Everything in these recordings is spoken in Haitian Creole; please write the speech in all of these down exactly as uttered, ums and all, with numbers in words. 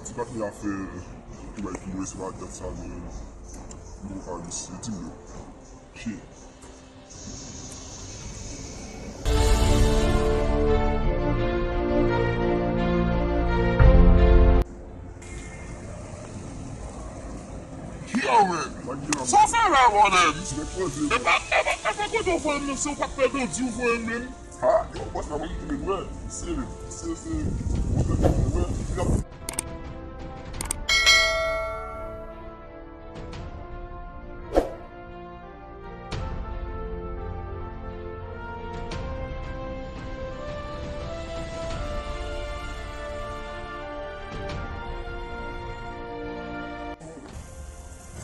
Se pa t gen afè ki bay ki mwen, se pa dat sa, men nou pa misye, di m non. Shit. Yo, men. Sa w fè la, bòdèl? E pa, e pa, e pa kote w voye m nan, se w pa t pè bandi w voye m menm. Ha, yo, bòs la, mwen, mwen, mwen, se, se, se, mwen, mwen, mwen,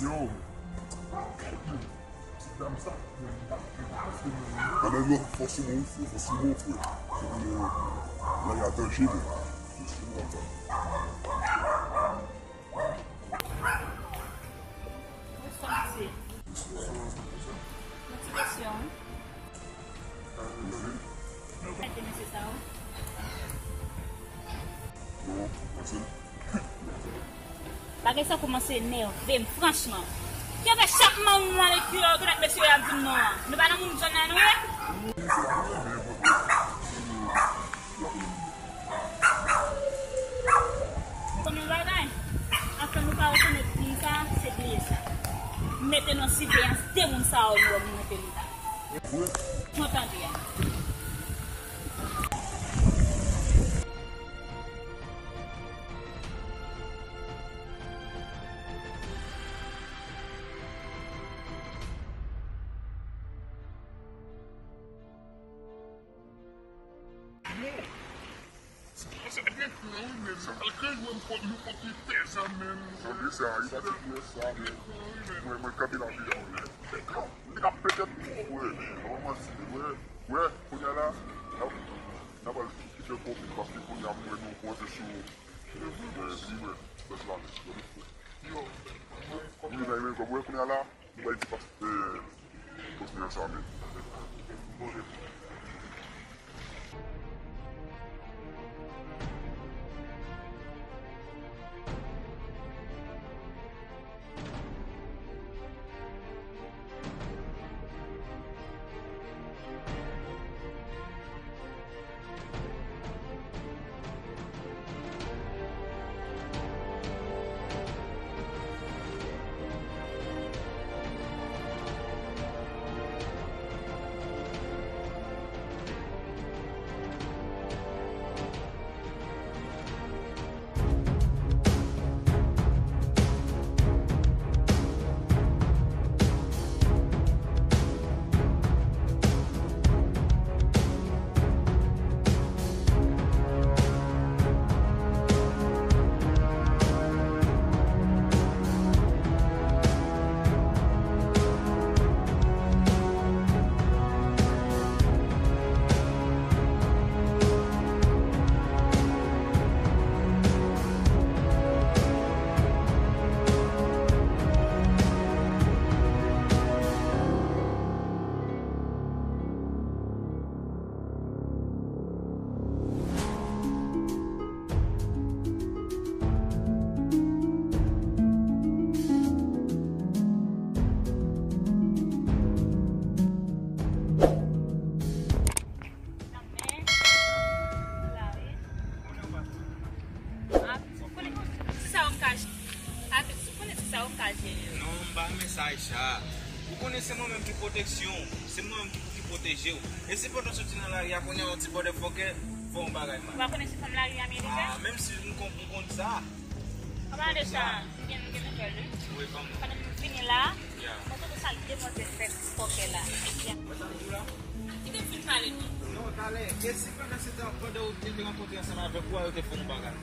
Yo. Ti dam sa. Ann, yo, fò sou mwen, frè, fò sou mwen, frè. Nèg la danje, men. Bonswa, mesye. Yon ti kesyon, wi. Mete mesye sa, wi. Bagay sa kòmanse nève m, franchman. Yo fè chak manman lè ki yo konèt mesye ap di m non an. Nou pa nan moun zòn nan, nou ye? Konn yon bagay? Anfen, nou pa rekonèt moun sa, se bliye sa. M mete nan siveyans de moun sa yo, nou wè moun mete nou la. Mwen tande a. Sa, sa, sa, men, men, men, sa, malgre yo, m pot, nou pot li fè sa, men. Sa, men, sa, li pa te fè sa, men. Mwen, mwen, kanpe la, wi, la, wi. Li ka pete, wi, wi, wi, wi, kounye a la, n ap, n ap al kite konfli, paske kounye a, mwen, nou kòmanse sou, mwen, mwen, pèp la, men, wi, men, mwen, kounye a la, nou bay ti pas, eh, Kontinye ansanm. Sa yo m ka, Alex, ou konnen se sa yo m ka jere yo. Non, m pa renmen sa, Aïcha. Ou konnen se mwen menm ki pwoteksyon w, se mwen menm ki pou ki pwoteje w. E si pandan w soti nan lari a, kounye a yon ti bòdè fòkè fè yon bagay mal. Ou pa konnen si fanm lari a m ye deja? Ah, menm si m konn, m konn sa. An palan de sa, m gen, m gen nouvèl, wi. Wi, ban m. Pandan m vini la, mwen tonbe sal demwazèl fè fòkè la. Mwen sa m di w la? Kite m fin pale non. Non, talè. E si pandan se tan, pandan w te rankontre ansanm avèk ou a, yo te fè yon bagay?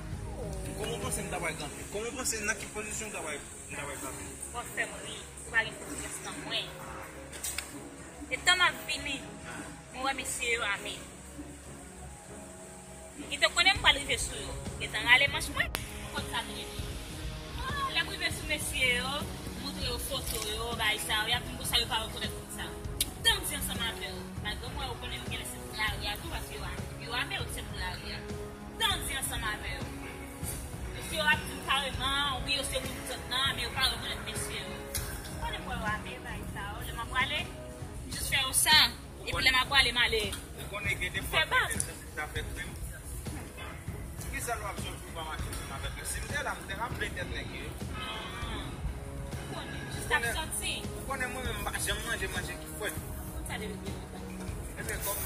Kòman w panse m ta pral kanpe? Kòman w panse nan ki pozisyon m ta pral, m ta pral kanpe? W ap fè m ri. Ou pa gen konfyans nan mwen. E tan m ap vini, mwen wè mesye yo ame. Li te konnen m pral rive sou yo. Gentan rale manch mwen. Ou konn sa tou ye. Ah, lè m rive sou mesye yo, montre yo foto yo, bagay sa yo, y ap di m konsa yo pa rekonèt moun sa. Tan m di ansanm avè yo. Malgre mwen, ou konnen m genlè se moun lari a tou, paske yo a-, yo ame yo, se moun lari a. Tan m di ansanm avè yo. Mesye yo ap di m pa Pale m ale. Ou konnen gen de fwa mwen te santi sa fè krim. Poukisa lè w ap sòti ou pa mache ansanm avèk mwen? Si m te la, m te raple tèt nèg yo. Ou konnen, ou konnen mwen menm m pa janm manje manje ki frèt. Konn sa depi. Ebyen, kòm,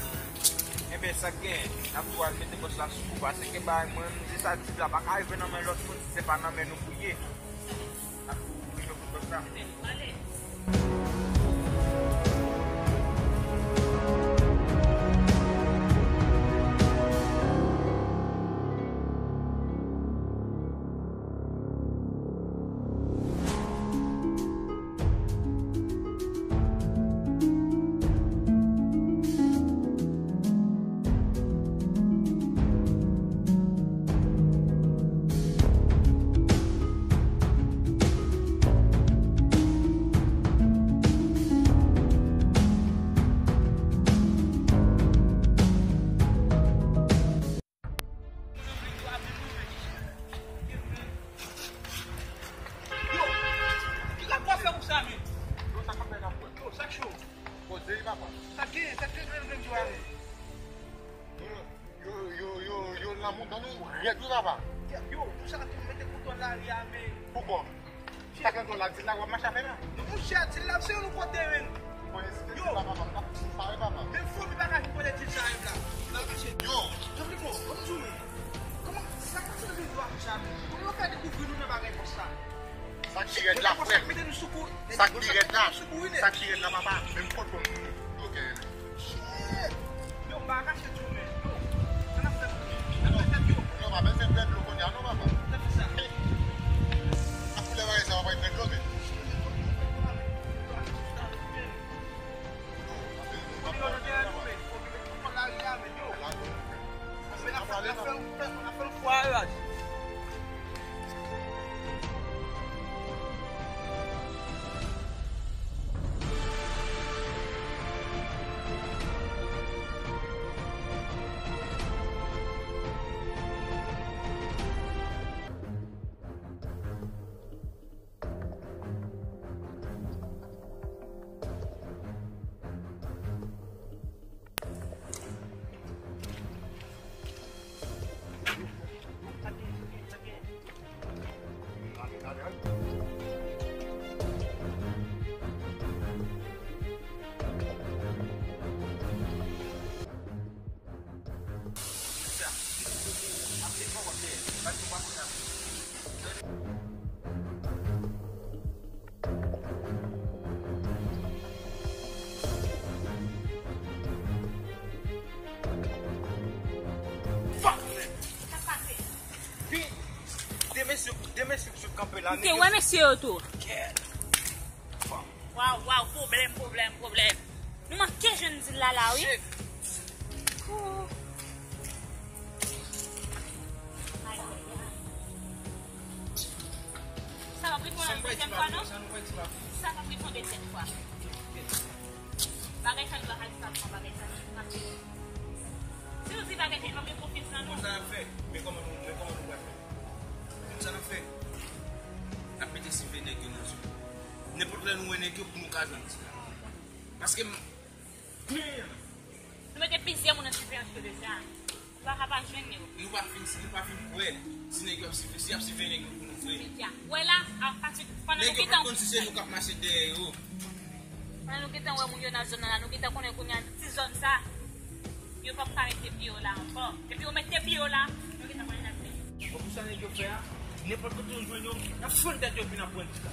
ebyen, sa k gen, n ap tou al mete pòs la sou ou, paske bagay mwen, m di sa, Dib la pa ka rive nan men lòt moun, si se pa nan men nou pou l ye. N ap tou rive pou pòs la. Ebyen, nou prale. Yo, ki la kwa fè ou sa, men? Yo, sa k ap fè la, frè? Yo, sa k cho? Poze wi, papa. Sa k genyen, sa k genyen, grenn, grenn, grenn, grenn. Yo, yo, yo, yo, yo, lanmou dan nou rèd wi, papa. Yo, pou sa tou, mete kouto nan lari a, men. Poukò? Sa gen dòla, di l la w ap mache avè l la. Non, monchè, di l la, se yon kote, men. Mwen, si te di l la, papa, m t ap pare, papa. Men fomi pa ka vin kote di l sa menm la. Nan mache. Yo! Jean Primo, bon, m di w, men. Kòman, sa k pase nan peyi a konsa, men? Kòman yo fè dekouvri nou nan bagay konsa? Sa k pi rèd la, frè. Mete nou sou kou. Sa k pi rèd la. Sa k pi rèd la, papa. Menm foto m. Ok. Shit! Yo, m pa ka kache di w, men. Yo, sa n ap fè pou nou? N ap fè tèt yo. Yo, pa bezwen pran dlo kounye a non, papa. N ap fè sa. Ak koulè bagay sa, w ap pran dlo, men. Yo, n ap fè tèt yo, men. Yo, n ap fè tèt yo, men. Yo, n ap fè tèt yo, men. Yo, n ap fè yon fwayaj. Fuck, man. Sa k pase? Pi, de mesye, de mesye k sot kanpe la. Ou te wè mesye yo tou? Fuck. Waw, waw, pwoblèm, pwoblèm, pwoblèm. Nou manke jwenn dil la la, wi. Shit. Ooh. Ay, ay, ay. Sa p ap rive yon dezyèm fwa, non? Sa p ap rive yon dezyèm fwa. Bagay sa nou pa ka di sa, bagay sa nou pa ka di. Si nou di bagay sa, nou pa gen konfyans nan nou. Sa n ap fè? Men kòman nou, men kòman nou pral fè? Men sa n ap fè? N ap mete siveye nèg yo nan zòn. Nenpòt lè nou wè nèg yo, pou nou ka jwenn ti la. Paske m, damn! Nou mete plizyè moun nan siveyans yo deja. Nou pa ka pa jwenn yo. Nou pa fin, nou pa fin wè si nèg yo ap siveye, si y ap siveye nèg yo pou nou vre. Imedya. Wè la, apati, pandan nou gentan, nèg yo pa konn si se nou k ap mache dèyè yo. Pandan nou gentan wè moun yo nan zòn nan la, nou gentan konnen kounye a ti zòn sa, yo p ap ka mete pye yo la ankò. Depi yo mete pye yo la, nou gentan konnen n ap vini. Bon, pou sa nèg yo fè a, nenpòt kote nou jwenn yo, n ap fann tèt yo epi n ap pran ti la.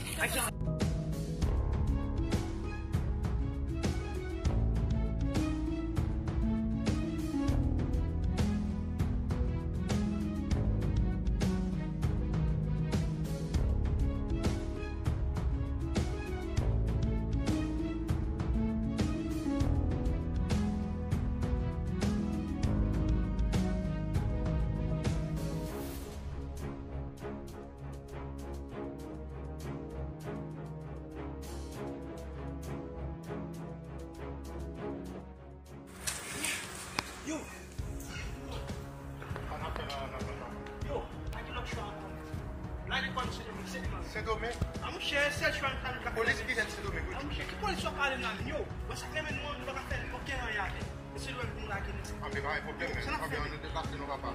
Yo! Sa n ap fè la, n ap fè la. Yo, pa gen lòt chwa ankò. La, lekòl Sendomeng, Sendomeng. Sendomeng? A, monchè, sèl chwa nou ka, nou ka fè. Polis ki vin Sendomeng, wi. A, monchè, ki polis w ap pale m la, menm, yo? Wè sa k renmen nou an, nou pa ka fè okenn anyen avè l. Si lwen pou nou lage nou. Anbe pa gen pwoblèm men. Anbe an nou deplase nou papa.